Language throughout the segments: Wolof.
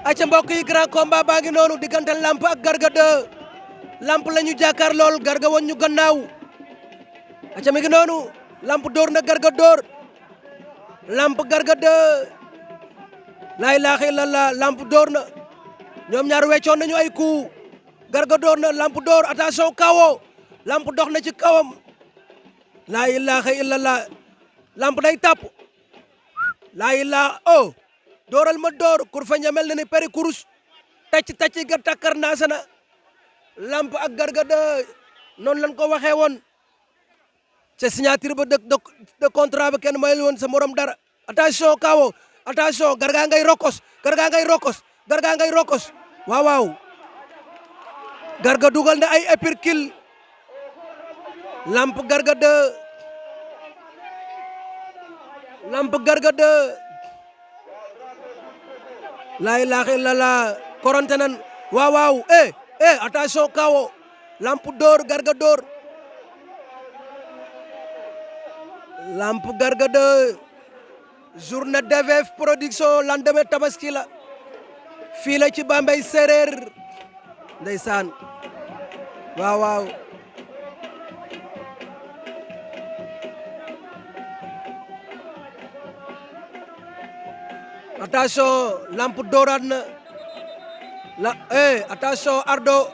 aca mbokk yi grand combat baa ngi noonu diggante Lamp ak Garga 2 Lamp la ñu jàkkaar lool Garga woon ñu gannaaw aca mi ngi noonu Lamp door na Garga door Lamp Garga 2 laa ilaaha illallah Lamp door na ñoom ñaar weccoon nañu ay coup Garga door na Lamp door attention kawo Lamp dox na ci kawam laa ilaaha illallah Lamp day tàpp laa ilaaha oh dooral ma door kur fa ñamel na ni peri kurus tacc ga takkar naasana Lamp ak Garga 2 noonu lañ ko waxee woon ca signature ba de contrat ba kenn mayul woon sa morom dara attention kawo attention Garga ngay rokos Garga ngay rokos Garga ngay rokos waaw waaw Garga dugal na ay uppercut Lamp Garga 2 Lamp Garga 2 laa ilaaha illallah koronte nan waaw waaw attention kawo Lamp door Garga door Lamp Garga 2 journée DVF production lendemain tabaski la fii la ci Bambey séeréer ndeysaan waaw waaw attention Lamp dooraat na la attention Ardo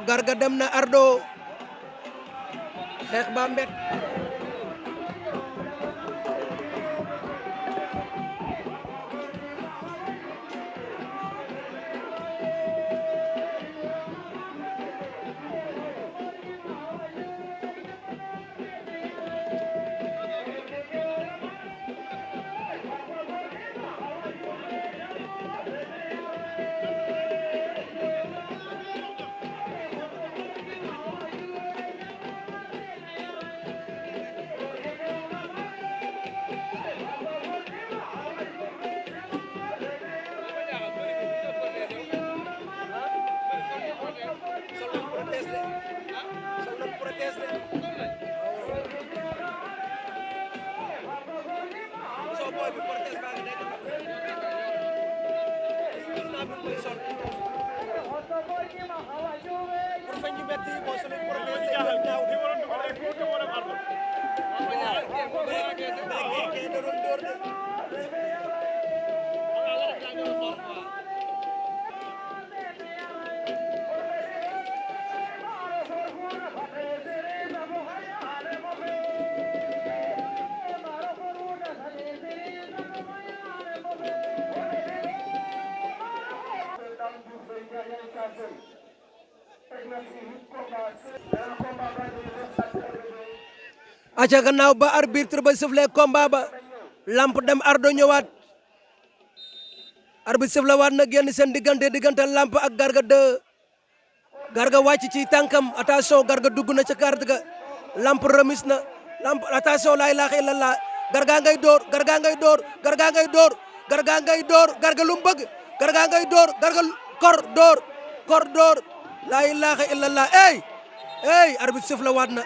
Garga dem na Ardo xeex ba mbet aca gannaaw ba arbitre ba sifflé combat ba Lamp dem Ardo ñëwaat arbitre sifflé waat na génn seen diggante Lamp ak Garga 2 Garga wàcc ci tànkam attention Garga dugg na ca carte ga Lamp remis na Lamp attention laa ilaaha illallah Garga ngay door Garga ngay door Garga ngay door Garga ngay door Garga lu mu bëgg Garga ngay door Garga kor door laa ilaaha illallah arbitre sifflé waat na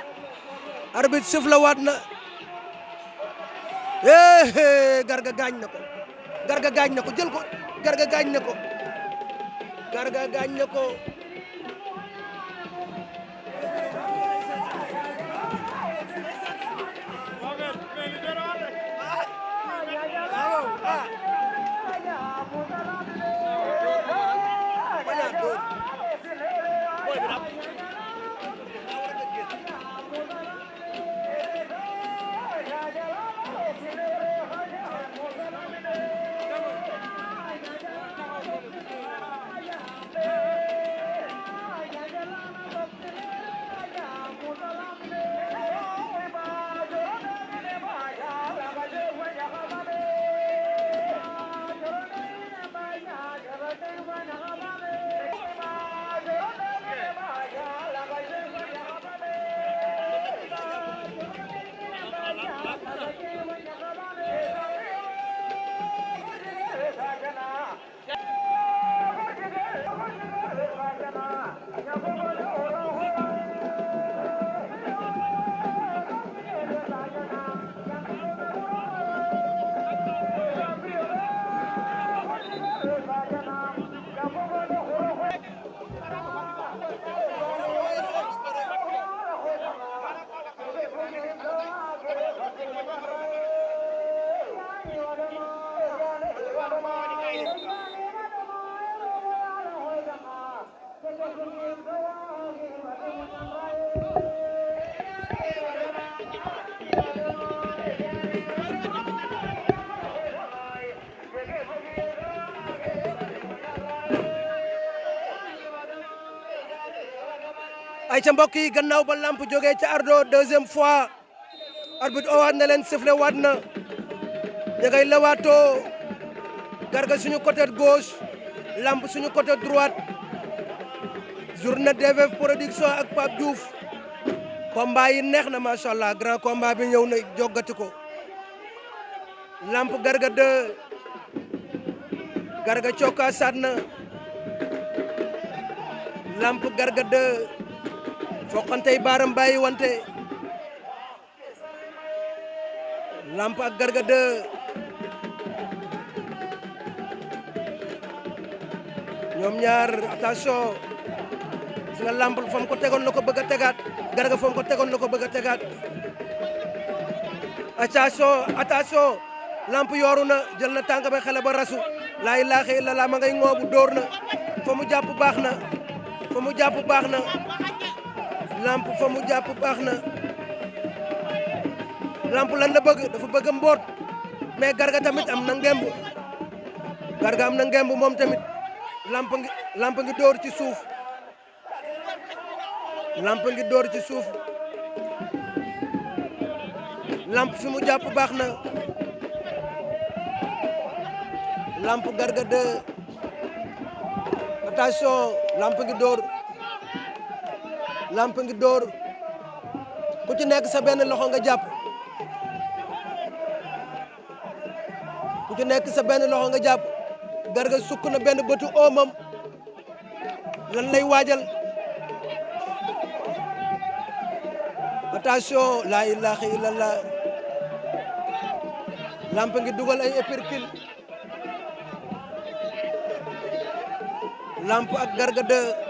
arbitre sifflé waat na Garga gaañ na ko Garga gaañ na ko jël ko Garga gaañ na ko Garga gaañ na ko ay ca mbokk yi gannaaw ba lamp jógee ca ardo deuxième fois arbitre owaat na leen sifflé waat na ña ngay lewaatoo Garga suñu côté gauche lamp suñu côté droite journée DVF production ak Pape Diouf combat yi neex na macha allah grand combat bi ñëw na joggati ko lamp Garga 2 Garga cokka saat na lamp Garga 2 foqantey baaram bàyyi wante lamp ak Garga 2 ñoom ñaar attention gis nga lamp fa mu ko tegoon na ko bëgg a tegaat Garga fa mu ko tegoon na ko bëgg a tegaat attention lamp yooru na jël na tànk ba xale ba rasu laa ilaaha illallaah ma ngay ngoobu dóor na fa mu jàpp baax na fa mu jàpp baax na lamp fa mu jàpp baax na lamp lan la bëgg dafa bëgg mboot mais Garga tamit am na ngemb Garga am na ngemb moom tamit lamp ngi dóor ci suuf lamp ngi dóor ci suuf lamp fi mu jàpp baax na lamp Garga 2 attention lamp ngi dóor lamp ngi dóor ku ci nekk sa benn loxo nga jàpp ku ci nekk sa benn loxo nga jàpp Garga sukk na benn bëtu oomam lan lay waajal attention laa ilaaha illallah lamp ngi dugal ay uppercut lamp ak Garga 2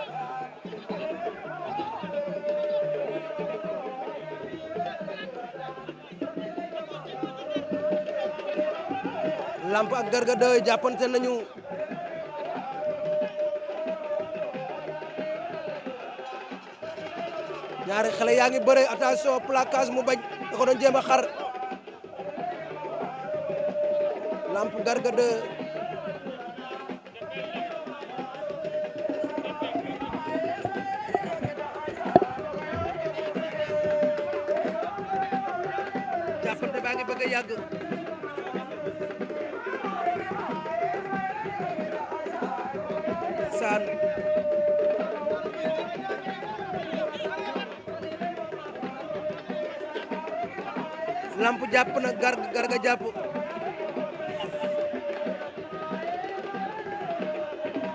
lamp ak Garga 2 jàppante nañu ñaari xale yaa ngi bëre attention placage mu bañ da ko doon jéem a xar lamp Garga 2 jàppante baa ngi bëgg a yàgg saan lamp jàpp na Garga jàpp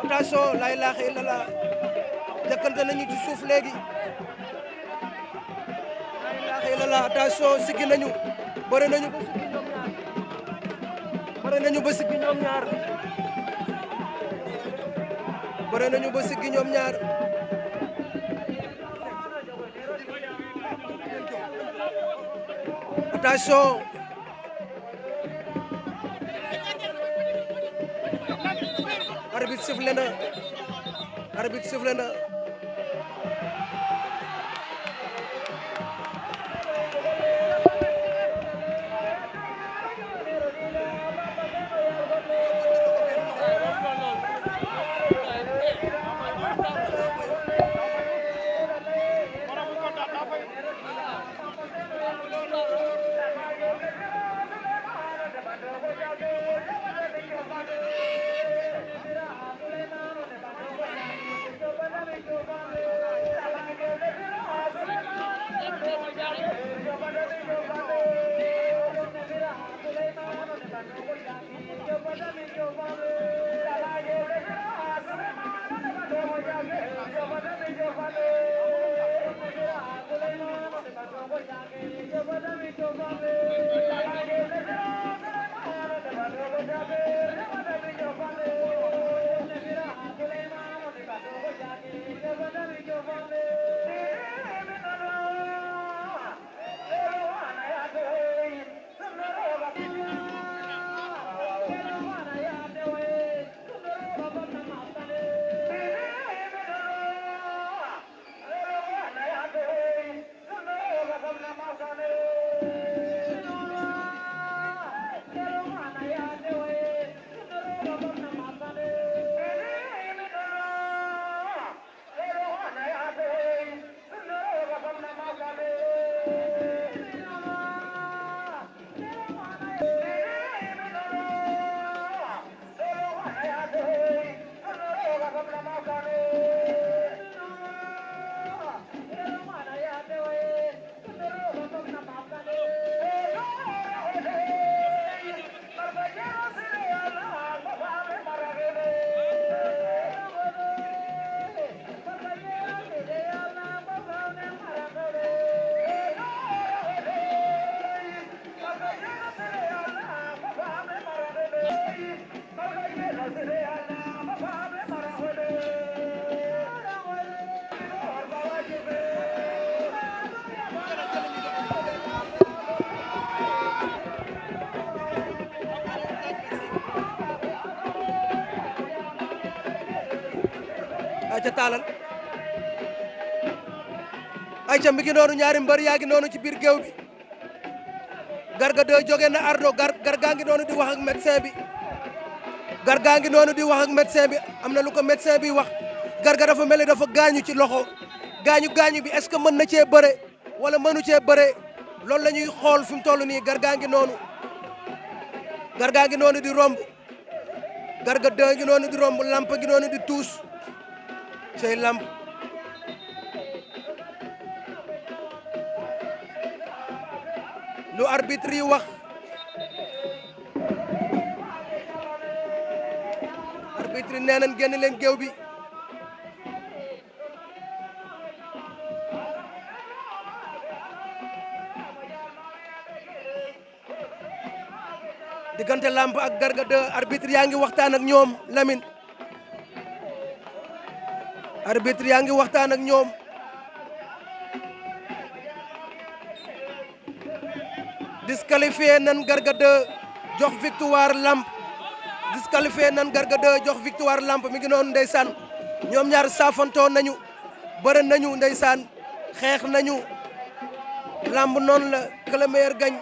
attention laa ilaaha illallaah jëkkante nañu ci suuf léegi laa ilaaha illallaah attention siggi nañu bëre nañu ba siggi ñoom ñaar bëre nañu ba siggi ñoom ñaar attention arbitre sifflé na arbitre sifflé na aca taalal aca mi ngi noonu ñaari mbër yaa ngi noonu ci biir géew bi Garga 2 jóge na Ardo Garga ngi noonu di wax ak médecin bi Garga ngi noonu di wax ak médecin bi am na lu ko médecin bi wax Garga dafa mel ni dafa gaañu ci loxo gaañu bi est-ce que mën na cee bëre wala mënu cee bëre loolu la ñuy xool fi mu toll nii Garga ngi noonu di romb Garga 2 ngi noonu di romb lamp ngi noonu di tuus cey lamp lu arbitre yi wax arbitre nee nañ génn leen géew bi diggante lamp ak Garga 2 arbitre yaa ngi waxtaan ak ñoom Lamine arbitre yaa ngi waxtaan ak ñoom disqualifié nan Garga 2 jox victoire lamp disqualifié nan Garga 2 jox victoire lamp mi ngi noonu ndeysaan ñoom ñaar saafantoo nañu bëre nañu ndeysaan xeex nañu lamb noonu la que le meilleur gagne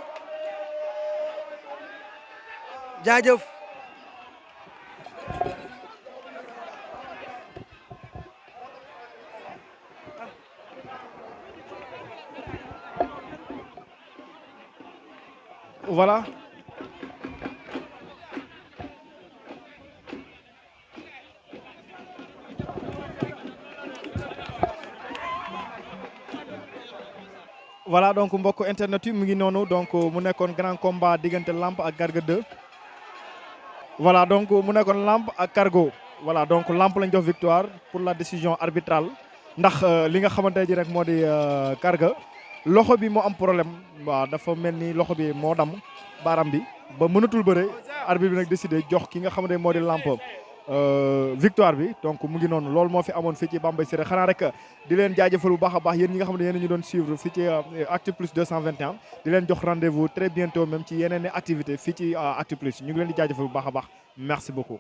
jaajëf voilà voilà donc mbokk internet yi mu ngi noonu donc mu nekkoon grand combat diggante Lamp ak Garga 2 voilà donc mu nekkoon Lamp ak Cargo voilà donc Lamp lañ jox victoire pour la décision arbitrale ndax li nga xamante ji rek moo di Garga loxo bi moo am problème waaw dafa mel ni loxo bi moo dam baram bi ba mënatul bëre arbitre bi nag décidé jox ki nga xamante moo di Lamp victoire bi donc mu ngi noonu loolu moo fi amoon fii ci Bambey Séré xanaa rek di leen jaajëfal bu baax a baax yéen ñi nga xam ne yéen ñu doon suivre fii ci Actu Plus 221 di leen jox rendez-vous très bientôt même ci yeneen activité fii ci Actu Plus ñu ngi leen di jaajëfal bu baax a baax merci beaucoup